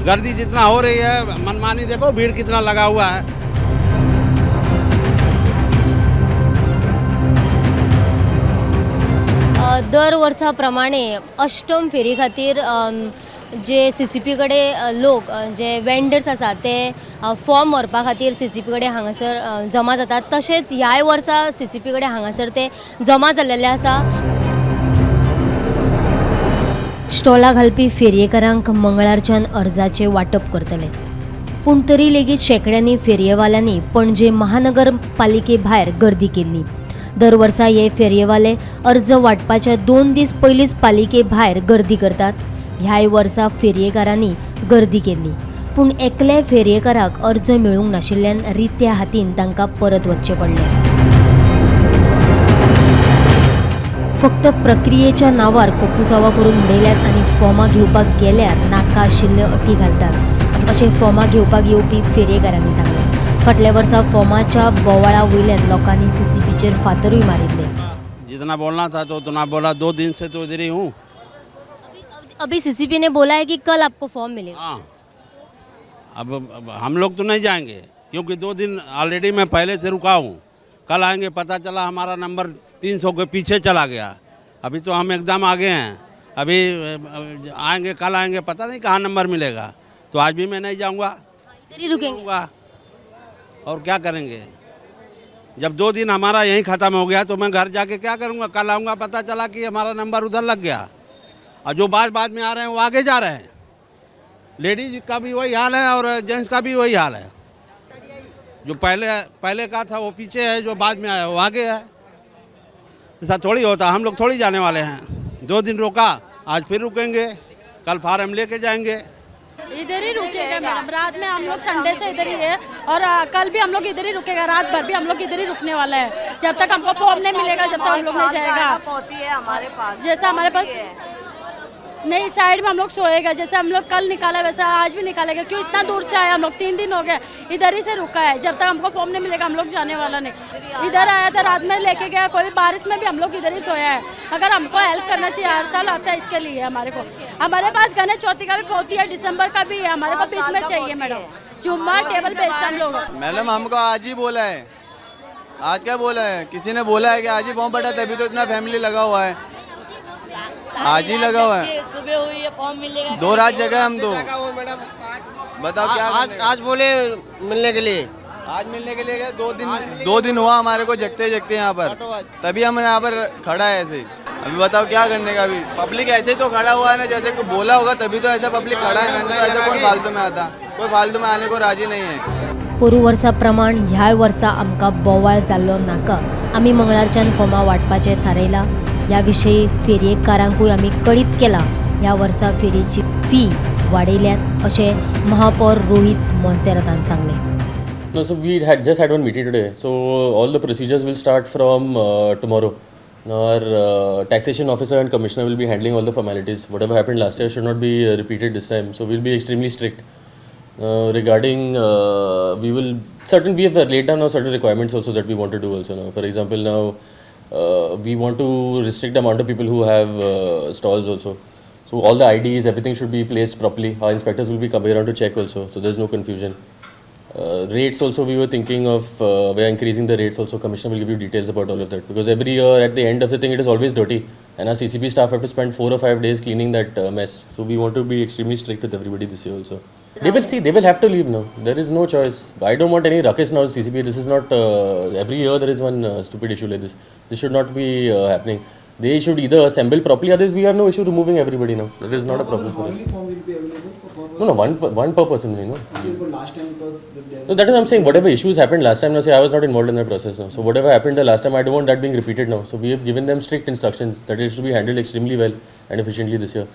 गर्दी जितना हो रही है, मनमानी देखो भीड़ कितना लगा हुआ है। दर वर्सा प्रमाणे अष्टम फेरी खातीर जे सीसीपी कडेन लोक जे वेंडर्स आसा ते फॉर्म व्हरपा खातीर सीसीपी कडेन हांगासर जमा जातात. तशेंच ह्याय वर्सा सीसीपी कडेन हांगासर ते जमा जाल्लेले आसा. स्टॉलां घालपी फेरयेकारांक मंगळारच्यान अर्जाचें वांटप करतले. पूण तरी लेगीत शेंकड्यांनी फेरयेवाल्यांनी पणजे महानगरपालिके भायर गर्दी केल्ली. दर वर्सा हे फेरयेवाले अर्ज वांटपाच्या 2 दीस पयलींच पालिके भायर गर्दी करतात. ह्याय वर्सा फेरयेकारांनी गर्दी केल्ली, पूण एकल्या फेरयेकाराक अर्ज मेळूंक नाशिल्ल्यान रित्या हातीन तांकां परत वचचें पडलें. फक्त प्रक्रियेच्या नांवार कोफुसांवां करून उडयल्यात आनी फॉर्मां घेवपाक गेल्यार नाका आशिल्ल्यो अटी घालतात अशें फॉर्मां घेवपाक येवपी फेरयेकारांनी सांगलें. फाटल्या वर्सा फॉर्माच्या बोवाळा वयल्यान लोकांनी सीसीपीचेर फातरूय मारिल्ले. जितना बोलना था तो उतना बोला, 2 दिन से तो इधर ही हूँ। अभी सीसीपी ने बोला है कि कल आपको फॉर्म मिलेगा। हाँ, अब हम लोग तो नहीं जाएंगे क्योंकि 2 दिन ऑलरेडी मैं पहले से रुका हूँ। कल आएंगे, पता चला हमारा नंबर 300 के पीछे चला गया। अभी तो हम एकदम आगे हैं, अभी आएंगे, कल आएंगे, पता नहीं कहाँ नंबर मिलेगा। तो आज भी मैं नहीं जाऊँगा, इधर ही रुकेंगे और क्या करेंगे। जब 2 दिन हमारा यहीं ख़त्म हो गया तो मैं घर जाके क्या करूँगा। कल आऊँगा, पता चला कि हमारा नंबर उधर लग गया। और जो बाद बाद में आ रहे हैं वो आगे जा रहे हैं। लेडीज का भी वही हाल है और जेंट्स का भी वही हाल है। जो पहले पहले का था वो पीछे है, जो बाद में आया वो आगे है। ऐसा थोड़ी होता, हम लोग थोड़ी जाने वाले हैं। 2 दिन रोका, आज फिर रुकेंगे, कल फार्म लेके जाएंगे। इधर ही रुकेगा मैडम, रात में हम लोग संडे से इधर ही है और कल भी हम लोग इधर ही रुकेगा, रात भर भी हम लोग इधर ही रुकने वाला है। जब तक हमको फॉर्म नहीं मिलेगा जब तक हम लोग नहीं जाएगा। हमारे पास जैसा हमारे पास नहीं, साइड में हम लोग सोएगा। जैसे हम लोग कल निकाला वैसा आज भी निकालेगा। क्यों इतना दूर से आया हम लोग, 3 दिन हो गए इधर ही से रुका है। जब तक हमको फॉर्म नहीं मिलेगा हम लोग जाने वाला नहीं। इधर आया था रात में लेके गया, कोई बारिश में भी हम लोग इधर ही सोया है। अगर हमको हेल्प करना चाहिए, हर साल आता है इसके लिए हमारे को। हमारे पास गणेश चौथी का भी पोती है, दिसंबर का भी है, हमारे को बीच में चाहिए मैडम। जुम्मा टेबल बेचता हम लोग। मैडम हमको आज ही बोला है, आज क्या बोला है, किसी ने बोला है कि आज ही फॉर्म भरा, तभी तो इतना फैमिली लगा हुआ है। आज ही लगा हुआ है, सुबह हुई है, फॉर्म मिलेगा। 2 रात जगह हम दो बताओ क्या। आज आज बोले मिलने के लिए, आज मिलने के लिए गए। 2 दिन हुआ हमारे को जगते जगते यहाँ पर, तभी हम यहाँ पर खड़ा है ऐसे। अभी बताओ क्या करने का। अभी पब्लिक ऐसे ही तो खड़ा हुआ है ना, जैसे कोई बोला होगा तभी तो ऐसा पब्लिक खड़ा है ना, तो ऐसा कौन फालतू में आता, कोई फालतू में आने को राजी नहीं है। पोरू वर्सा प्रमाण ह्याय वर्सा आमकां बोवाळ जाल्लो नाका। आमी मंगळारच्यान फॉर्मां वांटपाचें थारायलां। ह्या विशयी फेरयेकारांकूय आमी कळीत केलां. ह्या वर्सा फेरयेची फी वाडयल्यात अशें महापौर रोहित मोन्सेरातान सांगलें. No, so we had just had one meeting today. So all the procedures will start from tomorrow. Now our taxation officer and commissioner will be handling all the formalities. Whatever happened last year should not be repeated this time. So we'll be extremely strict. Regarding we will certain we have laid down now certain requirements also that we want to do also now. For example, now we want to restrict the amount of people who have stalls also. So all the IDs, everything should be placed properly. Our inspectors will be coming around to check also, so there's no confusion. Rates also we were thinking of, we are increasing the rates also. Commissioner will give you details about all of that, because every year at the end of the thing it is always dirty and our CCP staff have to spend 4 or 5 days cleaning that mess. So we want to be extremely strict with everybody this year also. They will see, they will have to leave now. There is no choice. I don't want any ruckus now, CCP. This is not, every year there is one stupid issue like this. This should not be happening. They should either assemble properly, otherwise we have no issue removing everybody now. That is not a problem for us. No, no, one per person only, no. No, that is what I'm saying. Whatever issues happened last time, now say I was not involved in that process now. So whatever happened the last time, I don't want that being repeated now. So we have given them strict instructions that it should be handled extremely well and efficiently this year.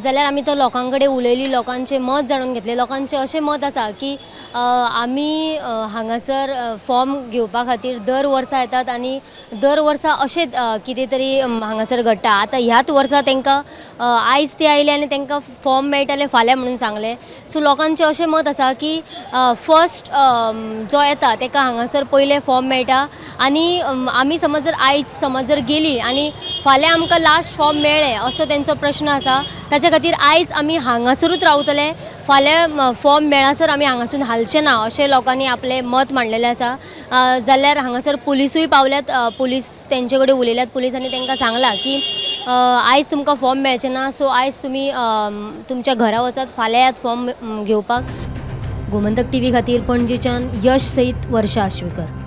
जाल्यार आमी तो लोकां कडेन उलयली, लोकांचें मत जाणून घेतलें. लोकांचें अशें मत आसा की आमी हांगासर फॉर्म घेवपा खातीर दर वर्सा येतात आनी दर वर्सा अशें कितें तरी हांगासर घडटा. आतां ह्याच वर्सा तांकां आयज ते आयले आनी तांकां फॉर्म मेळटलें फाल्यां म्हणून सांगलें. सो लोकांचें अशें मत आसा की फर्स्ट जो येता ताका हांगासर पयलें फॉर्म मेळटा आनी आमी समज जर आयज समज जर गेली आनी फाल्यां आमकां लास्ट फॉर्म मेळ्ळें असो तेंचो प्रश्न आसा. ताच्या खातीर आयज आमी हांगासरूच रावतले फाल्यां फॉर्म मेळासर आमी हांगासून हालचे ना अशें लोकांनी आपलें मत मांडलेलें आसा. जाल्यार हांगासर पुलिसूय पावल्यात. पुलीस तेंचे कडेन उलयल्यात. पुलिसांनी तांकां सांगलां की आयज तुमकां फॉर्म मेळचें ना, सो आयज तुमी तुमच्या घरा वचात, फाल्यां यात फॉर्म घेवपाक. गोमंतक टीव्ही खातीर पणजेच्यान यश सयत वर्षा आश्वेकर.